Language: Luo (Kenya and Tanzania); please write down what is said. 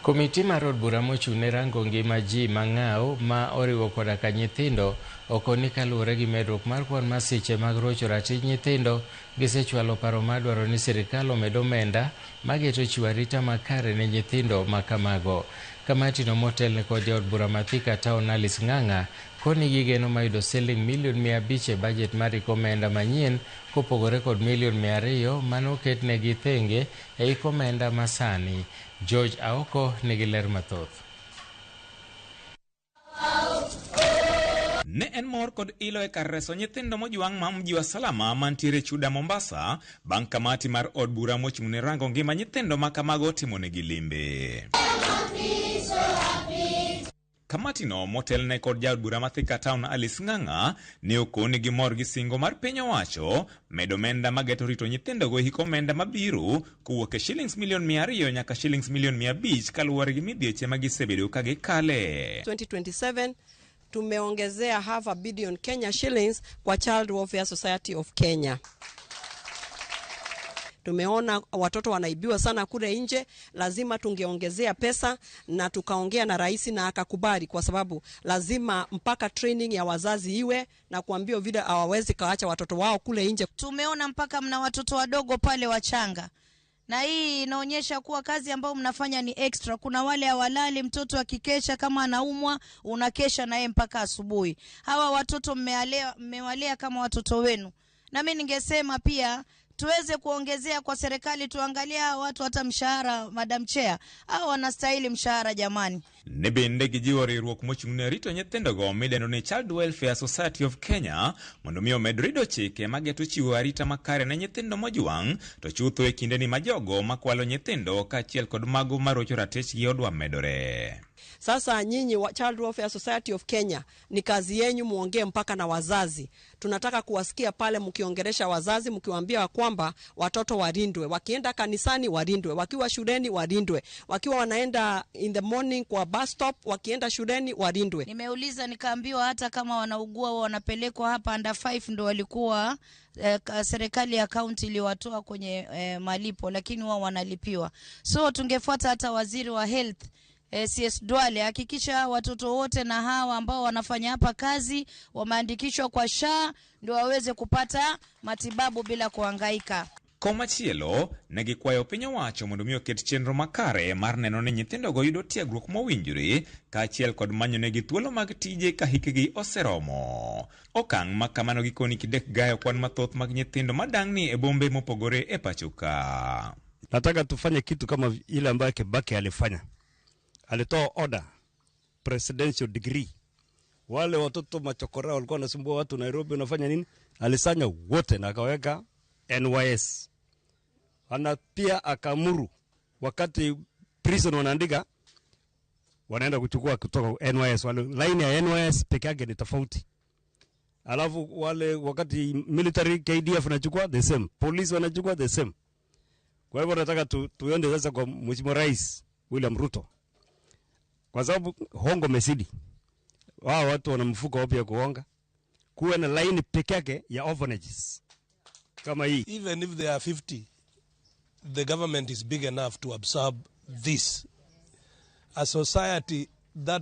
Komiti mar od bura mochung' ne rango ngima ji mang'aw ma oriwo koda ka nyithindo okoni kaluwore gi medruok mar kwan masiche mag rocho ratich nyithindo gisechwalo paro madwaro ni sirikal omed omenda mageto chiwo arita makare ne nyithindo ma kamago. Kamati no motelne kod jaod bura ma Thika Town Alice Ng'ang'a koni gigeno mayudo siling milion 500 e bajet mar iko omenda manyien kopogore kod milion 200 manoketnegi thenge e iko omenda masani. George Aoko nigi ler mathoth. Ne en mor kod ilo e kar reso nyithindo mojwang' ma mji wa Salama mantiere Chuda Mombasa bang' kamati mar od bura mochung' ne rango ngima nyithindo ma kamago timonegi limbe. Kamati no motelne kod jaod bura ma Thika Town Alice Ng'ang'a ne okoni gi mor gi singo mar piny owacho medo omenda mageto rito nyithindogo e hik omenda mabiro kowuok e shillings milion 200 nyaka shillings milion 500 kaluwore gi midhieche ma gisebedo ka gikale. 2027 tumeongezea half a billion Kenya shillings kwa Child Welfare Society of Kenya. Tumeona watoto wanaibiwa sana kule nje, lazima tungeongezea pesa, na tukaongea na rais na akakubali, kwa sababu lazima mpaka training ya wazazi iwe na kuambia vile hawawezi kaacha watoto wao kule nje. Tumeona mpaka mna watoto wadogo pale wachanga, na hii inaonyesha kuwa kazi ambayo mnafanya ni extra. Kuna wale hawalali, mtoto akikesha kama anaumwa unakesha naye mpaka asubuhi. Hawa watoto mmewalea kama watoto wenu, na mimi ningesema pia tuweze kuongezea kwa serikali, tuangalie hawa watu hata mshahara. Madam Chair, hao wanastahili mshahara jamani. Ne bende gijiwo riwruok mochung' ne rito nyithindogo midendo ni Child Welfare Society of Kenya mondo mi omed rido chike mageto chiwo arita makare ne nyithindo mojwang' to chutho e kindeni ma jogo makwalo nyithindo kaachiel kod mago marocho ratichgi odwa medore. Sasa nyinyi wa Child Welfare Society of Kenya, ni kazi yenyu muongee mpaka na wazazi. Tunataka kuwasikia pale mkiongelesha wazazi, mkiwaambia kwamba watoto walindwe, wakienda kanisani walindwe, wakiwa shuleni walindwe, wakiwa wanaenda in the morning kwa bus stop, wakienda shuleni walindwe. Nimeuliza nikaambiwa hata kama wanaugua wanapelekwa hapa under 5 ndo walikuwa serikali ya kaunti iliwatoa kwenye malipo, lakini wao wanalipiwa. So tungefuata hata waziri wa health CS Duale, hakikisha watoto wote na hawa ambao wanafanya hapa kazi wameandikishwa kwa SHA ndio waweze kupata matibabu bila kuhangaika. Komachielo, ne gikwayo piny owacho mondo mi oket chenro makare mar neno ni nyithindogo yudo tiegruok mowinjore kaachiel kod manyonegi thuolo mag tije ka hikgi oseromo. Okang' ma kamano gikoni kidek gayo kwan mathoth mag nyithindo madang'ni e bombe mopogore e pacho ka. Nataka tufanye kitu kama ile ambayo Kibaki alifanya. Alitoa order presidential decree. Wale watoto machokora walikuwa wanasumbua watu Nairobi wanafanya nini? Alisanya wote na akaweka NYS. Ana pia akamuru wakati prison wanaandika wanaenda kuchukua kutoka NYS. Wale line ya NYS peke yake ni tofauti. Alafu wale wakati military KDF wanachukua the same, police wanachukua the same. Kwa hivyo nataka tuende sasa kwa Mheshimiwa Rais William Ruto, kwa sababu hongo imezidi. Wao watu wana mfuko wapi ya kuhonga? Kuwe na line peke yake ya orphanages kama hii. Even if there are 50, the government is big enough to absorb this. A society that